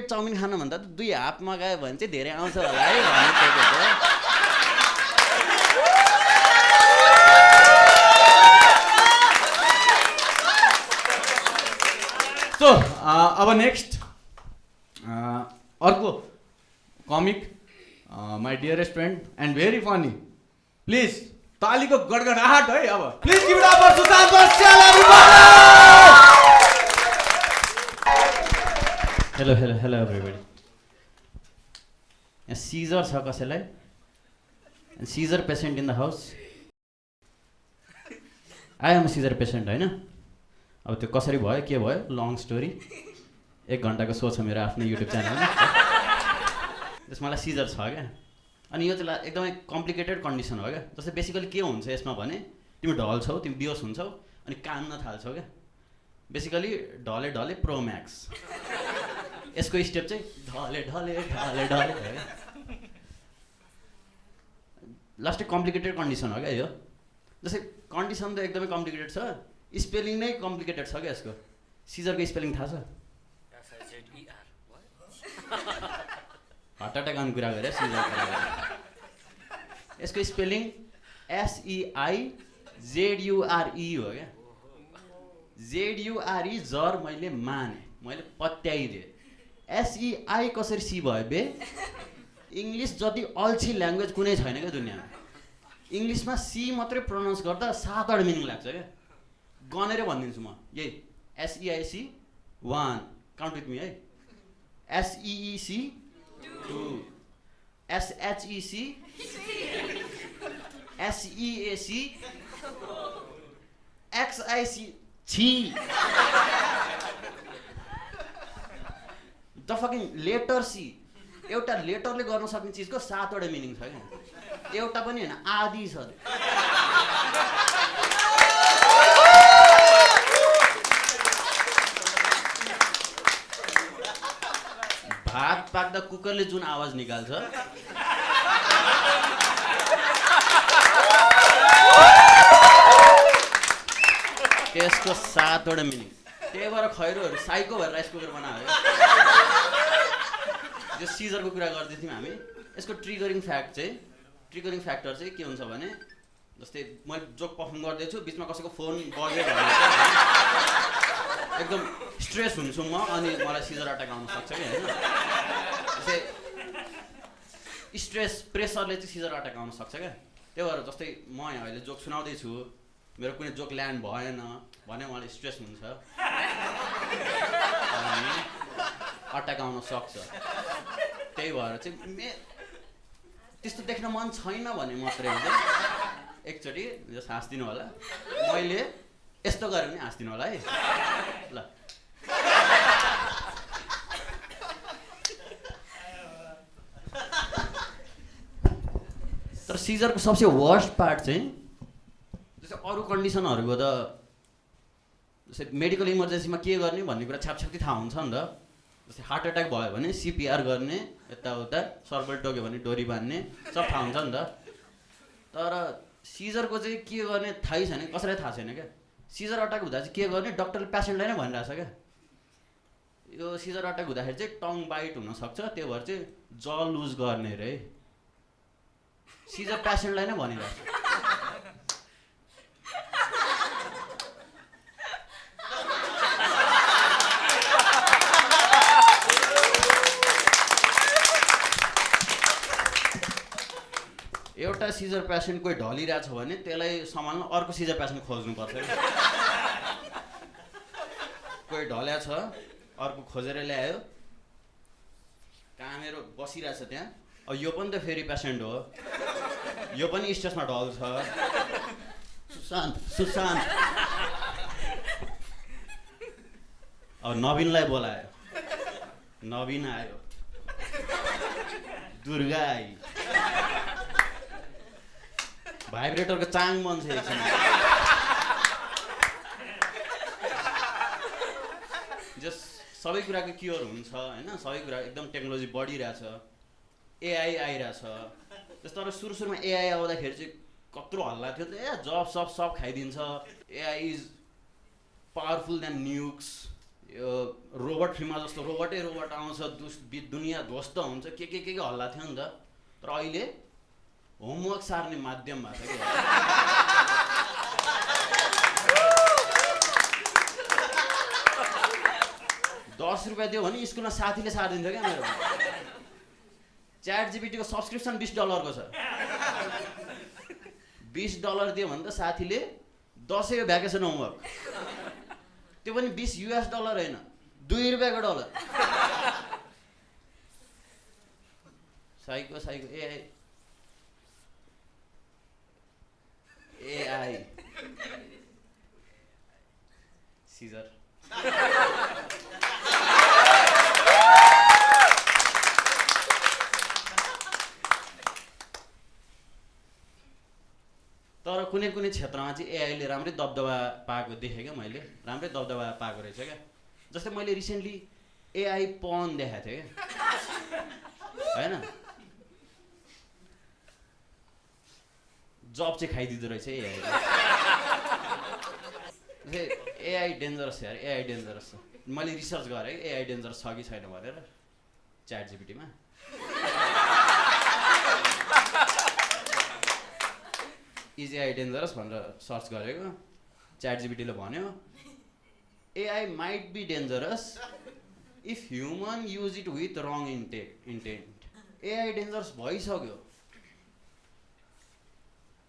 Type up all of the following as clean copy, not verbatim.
Plate chowmein खानुभन्दा त 2 half मगायो भने चाहिँ धेरै आउँछ होला है भन्ने सोचेको। सो अब नेक्स्ट अर्को comic my dearest friend and very funny please तालीको गडगडाहट है अब please give it up for Sushant Basyal everybody. Hello hello hello everybody. यहाँ सिजर छ कसैलाई? Seizure patient in the house? I am seizure patient होइन। अब त्यो कसरी भयो के भयो लङ स्टोरी, 1 घन्टाको सो छ मेरो आफ्नो युट्युब च्यानलमा। त्यसमा मलाई सिजर छ क्या। अनि यो चाहिँ एकदमै कम्प्लिकेटेड कन्डिसन हो क्या। जस्तै बेसिकली के हुन्छ यसमा भने तिमी ढल्छौ, तिमी बिहोस हुन्छौ अनि कान्न थाल्छौ क्या। बेसिकली ढले ढले प्रो म्याक्स। यसको स्टेप चाहिँ ढले ढले ढले ढले हो क्या। लास्टै कम्प्लिकेटेड कन्डिसन हो क्या यो। जस्तै कन्डिसन त एकदमै कम्प्लिकेटेड छ, स्पेलिङ नै कम्प्लिकेटेड छ क्या यसको। सिजरको स्पेलिङ थाहा छ? हार्ट एट्याक आउने कुरा गरेँ सिजर। यसको स्पेलिङ SEIZURE हो क्या। ZURE जर मैले माने, मैले पत्याइदिएँ। SEI कसरी सी भयो बे? इङ्ग्लिस जति अल्छी ल्याङ्ग्वेज कुनै छैन क्या दुनियाँमा। इङ्ग्लिसमा सी मात्रै प्रोनाउन्स गर्दा 7वटा मिनिङ लाग्छ क्या। गनेर भनिदिन्छु म यही SEIC 1 काउन्ट विथ मी है। SEEC 2 SHEC SEAC XIC छी द फकिङ लेटर सी। एउटा लेटरले गर्न सक्ने चिजको 7वटा मिनिङ छ क्या। एउटा पनि होइन आदि छ। भात पाक्दा कुकरले जुन आवाज निकाल्छ त्यसको 7वटा मिनिङ। त्यही भएर खैरोहरू साइको भएर राइस कुकर बनायो। यो सिजरको कुरा गर्दै थियौँ हामी। यसको ट्रिगरिङ फ्याक्टर चाहिँ के हुन्छ भने जस्तै मैले जोक पर्फर्म गर्दैछु बिचमा कसैको फोन बज्यो भने एकदम स्ट्रेस हुन्छु म अनि मलाई सिजर अट्याक आउन सक्छ कि होइन। जस्तै स्ट्रेस प्रेसरले चाहिँ सिजर अट्याक आउन सक्छ क्या। त्यही भएर जस्तै म यहाँ अहिले जोक सुनाउँदैछु, मेरो कुनै जोक ल्यान्ड भएन भने मलाई स्ट्रेस हुन्छ अनि अट्याक आउन सक्छ। त्यही भएर चाहिँ त्यस्तो देख्न मन छैन भने मात्रै हुन्छ एकचोटि जस हाँस्दिनु होला। मैले यस्तो गरेँ भने हाँस्दिनु होला है ल। तर सिजरको सबसे वर्स्ट पार्ट चाहिँ जस्तै अरू कन्डिसनहरूको त जस्तै मेडिकल इमर्जेन्सीमा के गर्ने भन्ने कुरा छ्यापछ्याप्ती थाहा हुन्छ नि त। जस्तै हार्ट एट्याक भयो भने CPR गर्ने, यताउता सर्बल टोक्यो भने डोरी बान्ने सब थाहा हुन्छ नि त। तर सिजरको चाहिँ के गर्ने थाहै छैन, कसैलाई थाहा छैन क्या। सिजर अट्याक हुँदा चाहिँ के गर्ने डक्टरले पेसेन्टलाई नै भनिरहेछ क्या। यो सिजर अट्याक हुँदाखेरि चाहिँ टङ बाइट हुनसक्छ, त्यो भएर चाहिँ ज लुज गर्ने रे। सिजर पेसेन्टलाई नै भनिरहेछ। एउटा सिजर पेसेन्ट कोही ढलिरहेछ भने त्यसलाई सम्हाल्न अर्को सिजर पेसेन्ट खोज्नुपर्छ। कोही ढल्या छ अर्को खोजेर ल्यायो, कामेर बसिरहेछ त्यहाँ। अब यो पनि त फेरि पेसेन्ट हो, यो पनि स्टेजमा ढल्छ। सुशान्त अब नवीनलाई बोलायो, नवीन आयो, दुर्गा आई, भाइब्रेटरको चाङ बन्छ एकछिन। जस सबै कुराको क्योर हुन्छ होइन, सबै कुरा एकदम टेक्नोलोजी बढिरहेछ, AI आइरहेछ। जस्तो तर सुरुमा AI आउँदाखेरि चाहिँ कत्रो हल्ला थियो त, जब सब खाइदिन्छ, AI इज पावरफुल देन न्युक्स, यो रोबोट फिल्ममा जस्तो रोबोट आउँछ दुनियाँ ध्वस्त हुन्छ के हल्ला थियो नि त। तर अहिले होमवर्क सार्ने माध्यम भएको छ कि 10 रुपियाँ दियो भने स्कुलमा साथीले सारिदिन्छ क्या मेरो। ChatGPT को सब्सक्रिप्सन $20 को छ। $20 दियो भने त साथीले 10 को भ्याकेसन होमवर्क, त्यो पनि $20 होइन, $2 को डलर। Psycho AI Caesar. तर कुनै क्षेत्रमा चाहिँ एआईले राम्रै दबदबा पाएको देखेँ क्या मैले, राम्रै दबदबा पाएको रहेछ क्या। जस्तै मैले रिसेन्टली एआई पर्न देखाएको थिएँ क्या, होइन? जब चाहिँ खाइदिँदो रहेछ एआई डेन्जरस यार, एआई डेन्जरस छ। मैले रिसर्च गरेँ एआई डेन्जरस छ कि छैन भनेर ChatGPT मा। इज एआई डेन्जरस भनेर सर्च गरेको, ChatGPT ले भन्यो AI might be dangerous if human use it with wrong intent. AI dangerous भइसक्यो,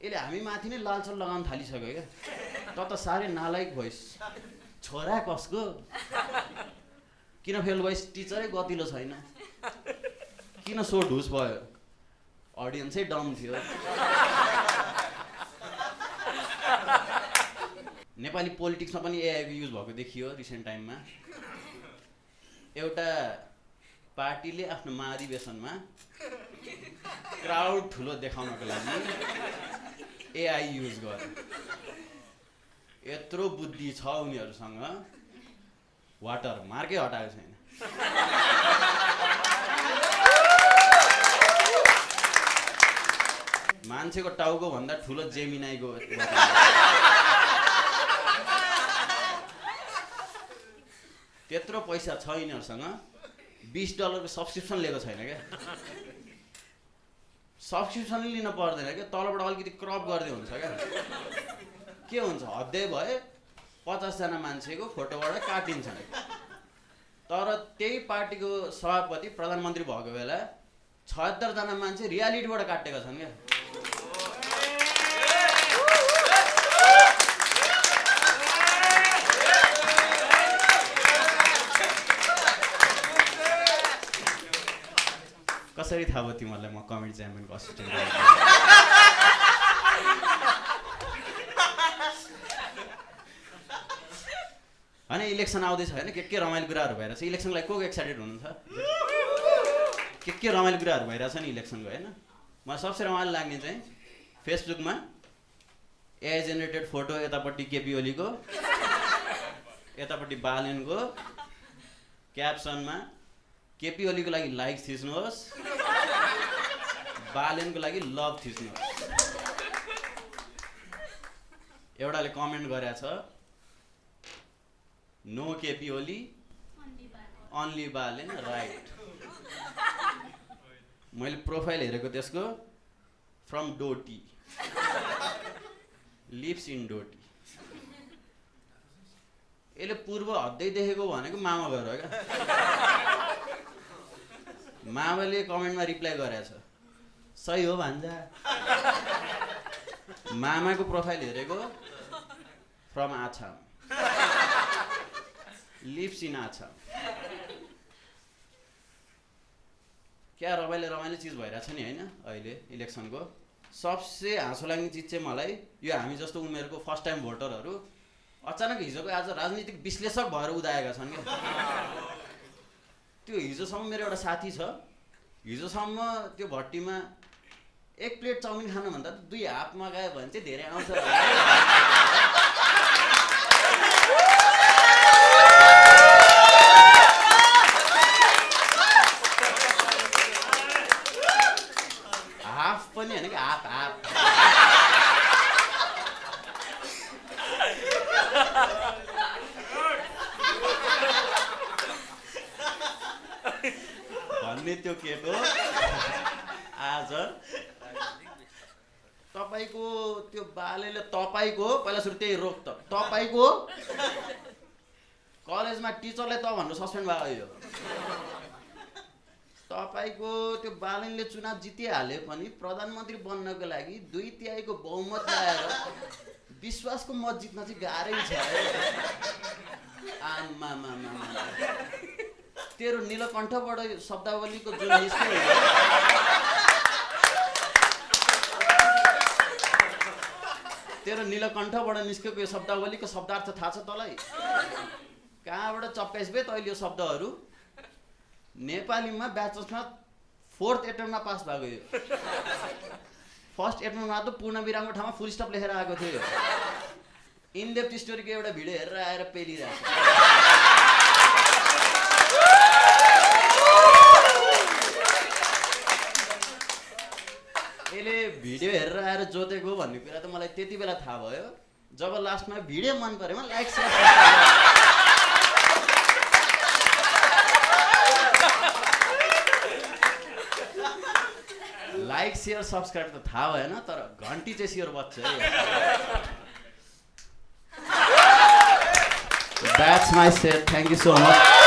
यसले हामी माथि नै लालचल लगाउन थालिसक्यो क्या। त साह्रै नालायक भइस, छोरा कसको, किन फेल भइस, टिचरै गतिलो छैन, किन सो ढुस भयो, अडियन्सै डम थियो। नेपाली पोलिटिक्समा पनि एआईको युज भएको देखियो रिसेन्ट टाइममा। एउटा पार्टीले आफ्नो महाधिवेशनमा क्राउड ठुलो देखाउनको लागि एआई युज गर्यो। यत्रो बुद्धि छ उनीहरूसँग, वाटर मार्कै हटाएको छैन। मान्छेको टाउको भन्दा ठुलो जेमिनाईको त्यत्रो पैसा छ यिनीहरूसँग, $20 को सब्सक्रिप्सन लिएको छैन क्या। सब्सक्रिप्सन लिन पर्दैन क्या, तलबाट अलिकति क्रप गरिदियो हुन्छ क्या। के हुन्छ, हद्दै भए 50 जना मान्छेको फोटोबाट काटिन्छ। तर त्यही पार्टीको सभापति प्रधानमन्त्री भएको बेला 76 जना मान्छे रियालिटीबाट काटेका छन् क्या। कसरी थाहा भयो तिमीहरूलाई म कमेडी च्याम्पियनको असिस्टेन्ट? होइन, इलेक्सन आउँदैछ होइन, के रमाइलो कुराहरू भइरहेछ। इलेक्सनलाई को एक्साइटेड हुनुहुन्छ? के रमाइलो कुराहरू भइरहेछ नि इलेक्सनको, होइन? मलाई सबसे रमाइलो लाग्ने चाहिँ फेसबुकमा एआई जेनेरेटेड फोटो, यतापट्टि केपी ओलीको, यतापट्टि बालेनको, क्याप्सनमा केपी ओलीको लागि लाइक थिच्नुहोस्, बालेनको लागि लभ थिच्नुहोस्। एउटाले कमेन्ट गरेको छ, no KP Oli only Balen, right. मैले प्रोफाइल हेरेको त्यसको, from Doti, lives in Doti. यसले पूर्व हद्दै देखेको भनेको मामा गएर हो क्या। मामाले कमेन्टमा रिप्लाई गरेछ, सही हो भान्जा। मामाको प्रोफाइल हेरेको, फ्रम आछाम, लिप्स इन आछाम। क्या रमाइलो चिज भइरहेछ नि, होइन? अहिले इलेक्सनको सबसे हाँसो लाग्ने चिज चाहिँ मलाई यो हामी जस्तो उमेरको फर्स्ट टाइम भोटरहरू अचानक हिजोको आज राजनीतिक विश्लेषक भएर उदाएका छन् क्या। त्यो हिजोसम्म मेरो एउटा साथी छ, हिजोसम्म त्यो भट्टीमा 1 प्लेट चाउमिन खानुभन्दा 2 हाफ मगायो भने चाहिँ धेरै आउँछ। हाफ पनि होइन कि हाफ। भन्ने त्यो केको आज तपाईँको त्यो बालेले तपाईँको पहिला सुरु त्यही रोक त तपाईँको कलेजमा टिचरलाई त भन्नु सस्पेन्ड भयो यो तपाईँको त्यो बालनले चुनाव जितिहाले पनि प्रधानमन्त्री बन्नको लागि 2/3 बहुमत ल्याएर विश्वासको मत जित्न चाहिँ गाह्रै छ आमा तेरो नीलकण्ठबाट शब्दावलीको जुन निस्क्यो तेरो नीलकण्ठबाट निस्केको यो शब्दावलीको शब्दार्थ थाहा छ तँलाई कहाँबाट चप्काइस बे तैँले यो शब्दहरू नेपालीमा ब्याचलर्समा 4th एटेम्पमा पास भएको यो 1st एटेम्पमा त पूर्ण विरामको ठाउँमा फुल स्टप लेखेर आएको थियो इनडेप्थ स्टोरीको एउटा भिडियो हेरेर आएर पेलिरहेको यसले भिडियो हेरेर आएर जोतेको भन्ने कुरा त मलाई त्यति बेला थाहा भयो जब लास्टमा भिडियो मन परेमा like share like share subscribe त थाहा भएन तर घन्टी चाहिँ सेयर बज्छ है That's my set. Thank you so much.